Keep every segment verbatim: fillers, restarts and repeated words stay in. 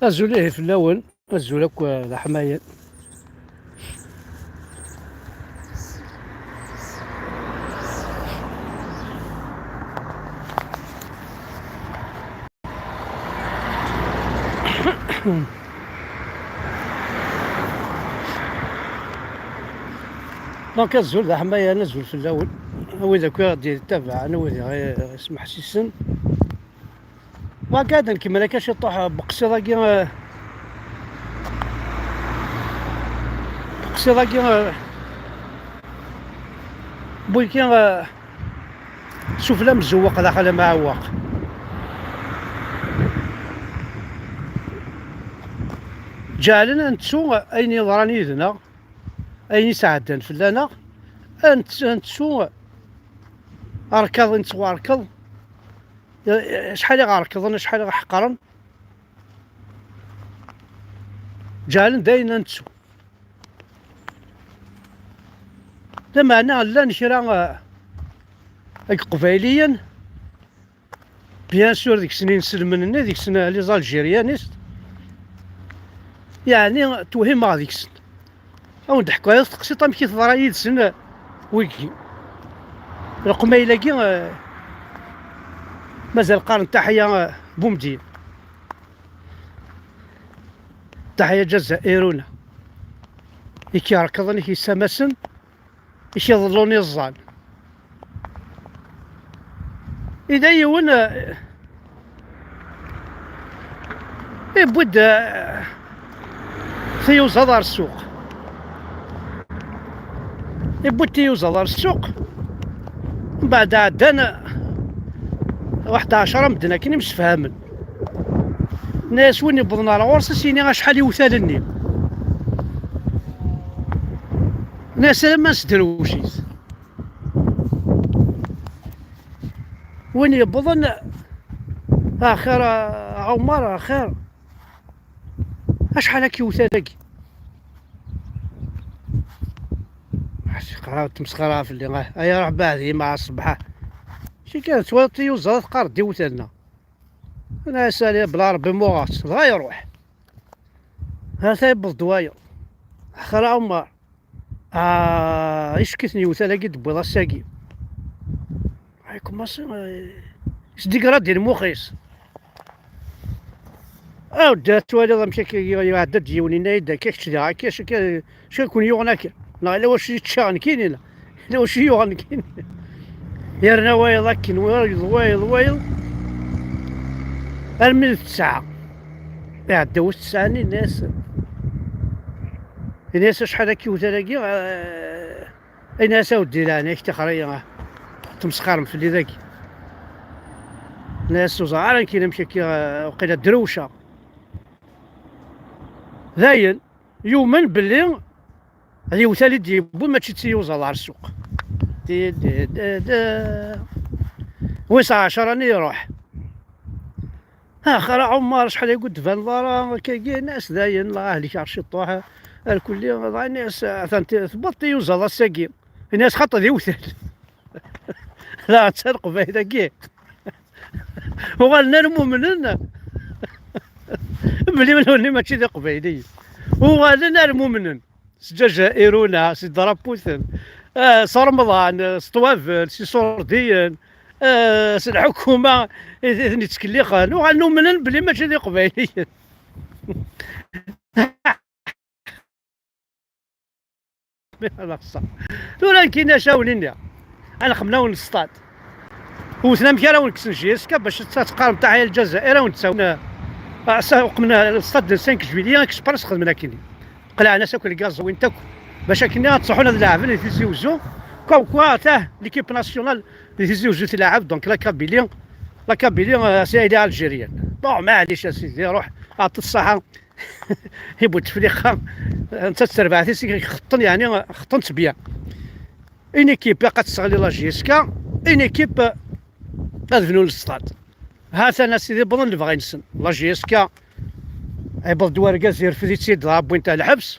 Azul ihi fell-awen, azul akk, eh, d aḥmayan. Donc azul d aḥmayan, azul fell-awen. A wid akk i ɣ-d-yettabaɛen, a wid i ɣ-, i ɣ-ismeḥsisen. Waka ad nkemmel akka ciṭuḥ beqsiḍ-agi, eh, beqsiḍ-agi, eh, wiki, eh, sufella mzewweq daxel amɛewweq. Ǧeɛlen ad nettu ayen yeḍran yid-neɣ, ayen isɛeddan fell-aneɣ, ad nett-, ad nettu arkaḍ i nettwarkeḍ, acḥal i ɣ-rekḍen, acḥal i ɣ-ḥeqren. Ǧeɛlen d ayen ad nettu. Lameɛna llan kra, eh, deg Iqbayliyen, bien sûr, deg-sen inselmen-nni, deg-sen, eh, les Algérianistes, yeɛni, twehhimeɣ deg-sen. Ad wen-d-ḥkuɣ yiwet teqsiṭ amek i teḍra yid-sen, eh, wigi. Leqmayel-agi, eh, mazal qqaren Taḥya, eh, Bumedyen. Taḥya Ǧazairuna. I k-irekḍen, i k-yessamasen, i k-iḍellun iẓẓan. Ila yiwen, eh, iwwi-d, eh, tiyuzaḍ ɣer ssuq. Iwwi-d tiyuzaḍ ɣer ssuq. Mbeɛd ɛeddan, eh, waḥed ɛecra medden akken imsefhamen. Nna-yas win yewwḍen ɣer ɣur-s, ad s-yini acḥal iwtal-nni. Nna-yas alamma nesderwec-it. Win yewwḍen, axir a Ɛumar, axir. Acḥal akka iwtal-agi? Ḥaca qrib temsexra fell-i. Ah, ay ruḥ beɛdi mɛa ṣṣbeḥ. Ci kan twalaḍ tiyuzaḍ teqqar-d iwtal-nneɣ. Ana asali bla Rebbi muɣ-as, dɣa iruḥ. Ha-t-a yewweḍ-d wayeḍ. Axir a Ɛumar. Ah, icek-iten iwtal-agi d-tewwiḍ ass-agi. Ay commencer, eh, yesdegradin mux-is. Aw, da twaliḍ amek akka i-, iɛedda-d yiwen, yenna-yi-d akka, kečč diɣ akka, acu akka, acu akka ken-yuɣen akka? Neɣ yella wacu yečča nekkini, neɣ yella wacu yuɣen nekkini? Yerna wayeḍ akken, wayeḍ, wayeḍ, wayeḍ, armi d ttesɛa. Iɛedda wass ttesɛa-nni, yenna-yas, yenna-yas acḥal akka iwtal-agi, eh, Ini-as a weddi leɛnaya-k tixer-iyi, ah, tmesxirem fell-i dagi. Ini-as ur ẓriɣ ara nekkin amek akka, ah, waqila drewceɣ. Dayen, yumen belli d iwtal i d-yewwi, mačči d tiyuzaḍ ɣer ssuq. Di, di, di, di. Wis ɛecra-nni iruḥ. Axir a Ɛumar, acḥal ay d-tbaneḍ ara akkagi, ini-as dayen, la ahlik ar ciṭuḥ, ar kulli, dɣa ini-as, atan ti-, tewweḍ tiyuzaḍ ass-agi. Ini-as xaṭi d iwtal. La, atan Leqbayel-agi. Uɣalen ar mumnen. Belli, belli mačči d Iqbayliyen. Uɣalen ar mumnen. S Ǧajairuna, s Draputin, eh, s Remḍan, eh, s Ṭwabel, s Iṣurdiyen, eh, s lḥukuma i, i ten-yettkellixen. Uɣalen umnen belli mačči d Iqbayliyen. Tura nekkin acawen-nni. Ad nxemmel-awen lsṭad. Wten amek ara wen-kksen J S K bac ad teqqarem taḥya Lǧazayer, ad wen-d-ttawin, eh, s-, uqmen lsṭad n cinq juillet, express xedmen akkenni. Qelɛen-as akk lgaẓ, wwin-t akk. Bac akkenni ad ttruḥun ad leɛben di Tizi Uzzu. Comme quoi, atah, l'équipe nationale di Tizi Uzzu tleɛɛeb, donc la Kabylie, la Kabylie, eh, c'est, elle est algérienne. Bon, maɛlic a sidi, ruḥ, ɛṭi ṣṣaḥa. I Bouteflika, netta d terbaɛt-is i xeṭṭen, yeɛni xeṭṭen-tt bien. Une équipe ilaq ad tesseɣli la J S K, une équipe ad bnun lestad. Ha-t-an a sidi wwḍen lebɣi-nsen. La J S K, yewweḍ-d wergaz yerfed-itt-id, dɣa wwin-t ɣer lḥebs.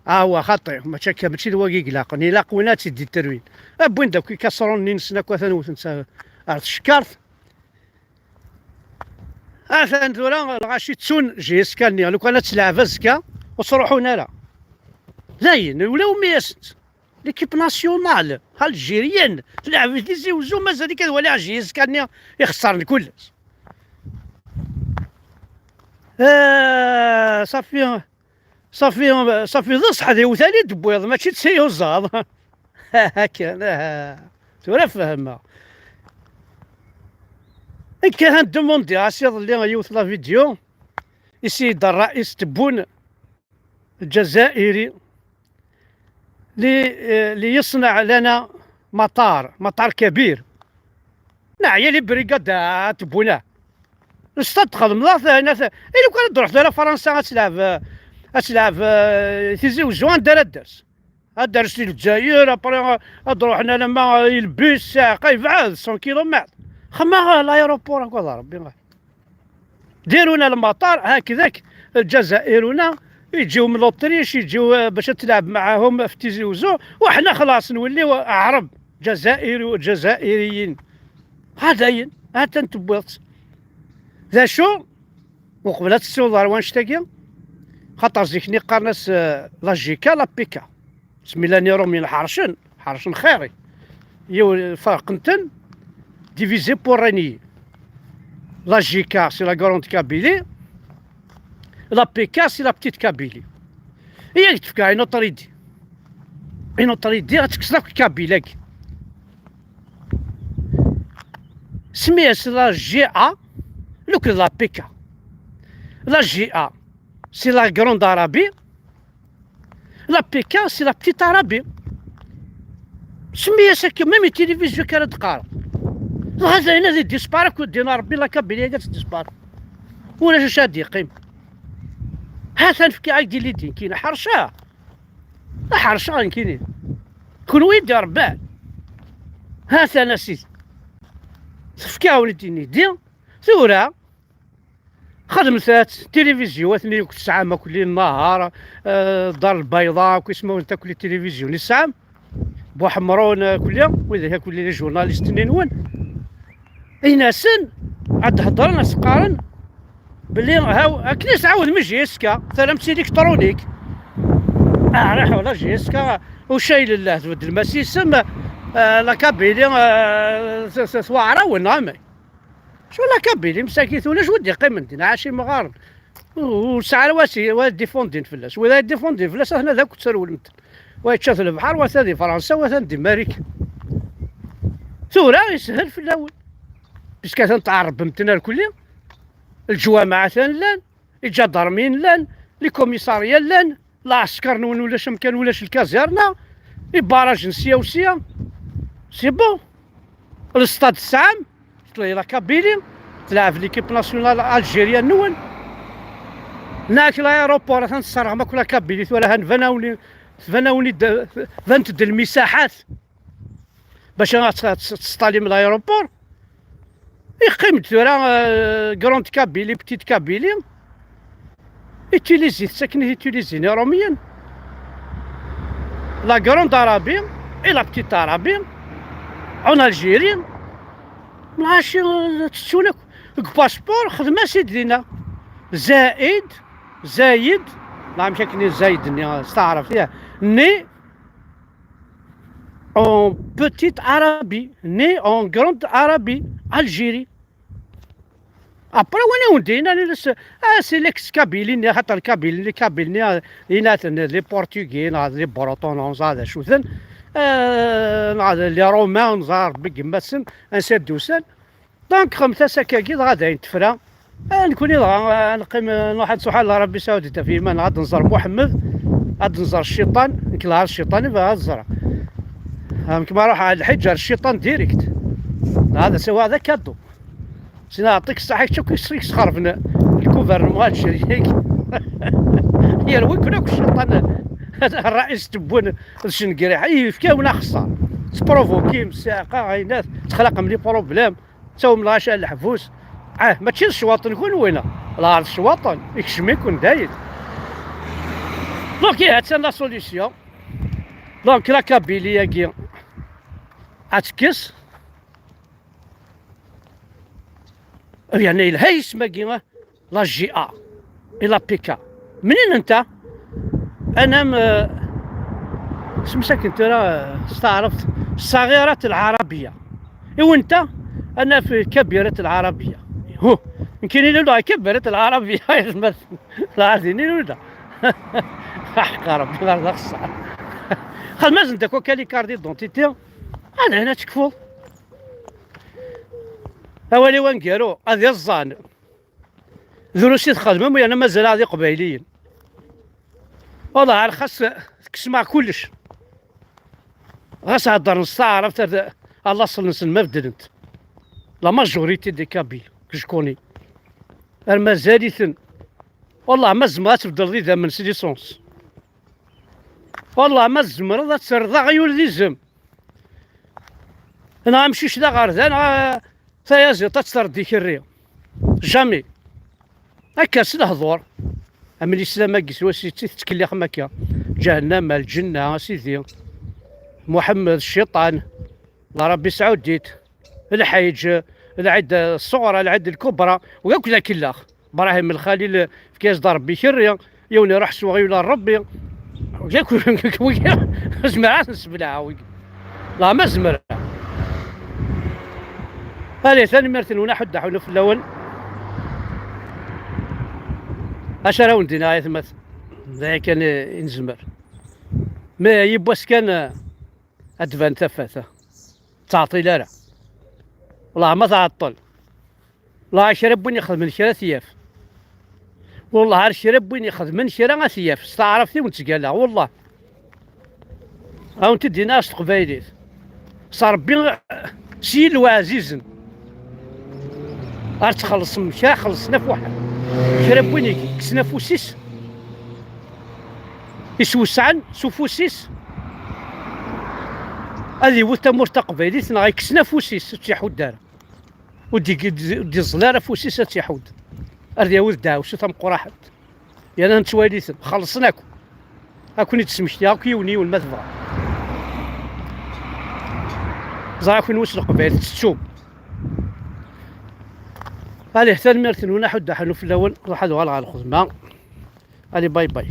Ah, wa xaṭi, mačči akka, mačči d wagi i ilaqen. Ilaq win ad tt-id-iterwin. Wwin-d akk ikaṣrunen-nsen akk, atan wten-tt ar tcekkart. Atan tura lɣaci ttun J S K-nni, lukan ad telɛeb azekka ur ttruḥun ara. Dayen, ula umi asent. L'équipe nationale algérienne telɛeb Tizi Uzzu, mazal-ik ad waliɣ J S K-nni ixeṣren kullec. Ah, safi, safi, safi d ṣṣeḥ d iwtal i d-tewwiḍ, mačči d tiyuzaḍ. Akken, aha. Tura fehmeɣ. Nekk ahan demandiɣ-as iḍelli yiwet la vidéo, i s-yedda ṛṛaïs Tebboune, الجزائري، لي، ليصنع لنا مطار، مطار كبير. Neɛya les brigades Tebboune. Lstad txedmeḍ-aɣ-t, ayen at-, i lukan ad d-ruḥ tura Fransa ad telɛeb, ad telɛeb, eh, Tizi Uzzu, anda ara d-tas? Ad d-ters i Lezzayer, après, eh, ad d-ruḥen alamma, eh, i Lbis, Saɛqa, yebɛed cent kilomètres. Xemma, eh, l'aéroport akked Rebbi. ديروا لنا المطار هكذاك، الجزائرنا يجيو من l'Autriche، يجيو، آه، باش تلعب معاهم في تيزي وزو، وحنا خلاص نوليو عرب، جزائري وجزائريين. هذا ين، ها تنتبوض. ذا شو؟ وقبل تسوض روانش تاكيا، خاطر زيكني قرنس، آه، la J K، la P K. سمي لاني رومي الحرشن، حرشن خيري. يو فرقنتن، divisé pour régner. La J K, c'est la grande Kabylie. La P K, c'est la petite Kabylie. Et il te fait une autre idée. Une autre idée, c'est que c'est la Kabylie. سميها c'est la J A, look la P K. La J A, c'est la grande Arabie. La P K, c'est la petite Arabie. سميها ساكي، même التلفزيون كانت تقارا. هذا هنا دي ديسبار، كون دينا ربي لا كابيليا قالت ديسبار. ولا شو شاد يقيم. ها ثان فكي عايدي لي دين كاين حرشة. حرشة كاينين. كون ويدي ربان. ها ثان سيدي. تفكاون الدين يدي. ثورة. خدمتات تلفزيوات اللي كنت ساعة ما كل النهار، آه، الدار البيضاء، كيسمو انت كل التلفزيون الساعة. بوحمرون، آه، كل يوم، وإذا كل لي جورناليست نون. إناسن عاد هضرنا سقارن بلي هاو أكني سعود من جي اس كا، ثلاثة إلكترونيك. آه، راح ولا جي اس كا، وشايل الله تبدل ما سيسم، آه، لا كابيلي، آه، س-، س-، سواعرة ونعمي. شو لا كابيلي مساكيت ولا شو ودي قيم دينا عاشي مغارن. وسعر واسي وديفوندين فلاس، وإذا ديفوندين فلاس هنا ذاك تسرول متن. ويتشاف البحر وثادي فرنسا وثادي ماريكا. ثورة يسهل في الأول. بس كان تعرب متنا الكل. الجوامع ثان لان، الجدارمين لان، لي كوميساريا لان، العسكر نون ولاش مكان ولاش الكازيرنا، لي باراج نسيا وسيا. سي بون. الاستاد السام، تلاقي لا كابيلي، تلعب ليكيب ناسيونال الجيريان نون. ناك لايروبور، ثان الصراحة ما كنا كابيلي، ولا هان فناوني، فناوني د-، فانت د المساحات. باش أنا تص-، تص-، تصطالي من لايروبور. يقيم ثورة، آه، كروند كابيلي، بتيت كابيلي. يتيليزي، تسكني يتيليزي ني روميين. لا كروند عربي، إي لا بتيت عربي، أون ألجيري. ماشي تسولك باسبور، خدمة سيد لينا. زائد، زايد، نعم، شكني زايد، ني استعرف، يا. ني اون بوتيت عربي، ني اون كروند عربي، الجيري. ابري وين يودينا لس-، آه، سي ليكس كابيلي، ني خاطر كابيلي، كابيلي، ني، يناتن، لي بورتوغي، ني لي بروتون، ني زاد شوثن. آه، ني لي رومان، نزار بيك ماسن، انسي دوسن. دونك خمسة سكاكي دغا داين تفرا. آه، نكوني دغا، آه، نقيم، آه، نروح نسوح على ربي سعودي تفيما، غاد نزار محمد، غاد نزار الشيطان، نكلها الشيطان يبغى غاد نزرع. آه، كما نروح على الحج، الشيطان ديريكت. هذا سوا هذا كادو. سينا نعطيك الصحة، شو كيس-، كيس خربنا الكوفرنمون هاد الشريك. يا الوي كنا كل شيطان. الرئيس تبون الشنقري، يفكاونا خسارة. سبروفوكي، مساقة، غينات، تخلق من لي بروبليم. تاو من العشاء الحبوس. اه، ماشي الشواطن كون وينا. العرض الشواطن، يكشميكون داير. دونك، ايه، هاتسان لا سوليسيون. دونك، لا كابيلي ياكي. اتكس. Yerna yelha yisem-agi, ah, la G A et la P K. Mnin anta? Ana m-, eh, isem-is akken tura, eh, s taɛrabt, Saɣirat Lɛarabiya. I wanta? Ana f Kabirat Lɛarabiya. Hu, nekkini lula Kabirat Lɛarabiya, yezmer lɛadini lula. Aḥeqqa Rebbi, ɣer d axeṣṣar. Xedm-asen-d akk akka les cartes d'identité. Ad hna tekfuḍ. Awal-iw aneggaru, ad iẓẓan. Drus i txedmem, yerna mazal-aɣ d iqbayliyen. Wallah, ar xas tekkes-aɣ kullec. Ɣas heddren s taɛrabt, ar, ar laṣel-nsen ma beddlent. La majorité des Kabyles que je connais. Ar mazal-iten. Wallah, ma tzemreḍ ad tbeddleḍ idammen s licence. Wallah, ma tzemreḍ ad terreḍ aɣyul d izem. Neɣ amcic d aɣerda, neɣ tayaziḍt ad tt-terreḍ d ikerri. Jamais. Akka s lehdur. Am lislam-agi s wass i tettkellixem akka. Ǧahennama, lǧenna, a sidi. Muḥemmed, cciṭan. La Rebbi sɛuddit. Lḥiǧ, lɛid ṣṣuɣra, lɛid lkubra, u akk d akellax. Brahim Lxalil, fk-as-d Rebbi ikerri, yiwen iruḥ s uɣyul ar Rebbi. Yak, wigi, zemreɣ ad ten-sbelɛeɣ, wigi. La ma zemreɣ. Allez, tanemmirt-nwen, aḥuddu aḥunnu fell-awen. Acu ara wen-d-iniɣ, ay atmaten? D aya kan i, i nezmer. Mais yiwwas kan, eh, ad d-tban tafat, eh. Ur teɛṭil ara. Wellah ma tɛeṭṭel. Wellah kra n win ixedmen kra ad t-yaf. Wellah ar kra n win ixedmen kra ad t-yaf. S taɛrabt i wen-ttgalaɣ, wellah. A wen-t-id-iniɣ s teqbaylit. S Rebbi, s Yillu ɛzizen. Ar txellṣem kra, xellṣen afus. Kra n win yekksen afus-is, iswesɛen s ufus-is, ad iwet tamurt taqbaylit neɣ yekksen afus-is, ur tt-iḥudd ara. Ur d-, ur d-iẓẓel ara afus-is ad tt-iḥudd. Ar d-yawi d ddeɛwessu tameqqraḥent. Yerna nettwali-ten, xellṣen akk. Ad ken-id-smektiɣ akk yiwen yiwen ma tebɣa. Ẓer akk inwi s leqbayel tettettum. Allez, tanemmirt-nwen, aḥuddu aḥunnu fell-awen, ruḥ ad uɣaleɣ ɣer lxedma. Allez, bye bye.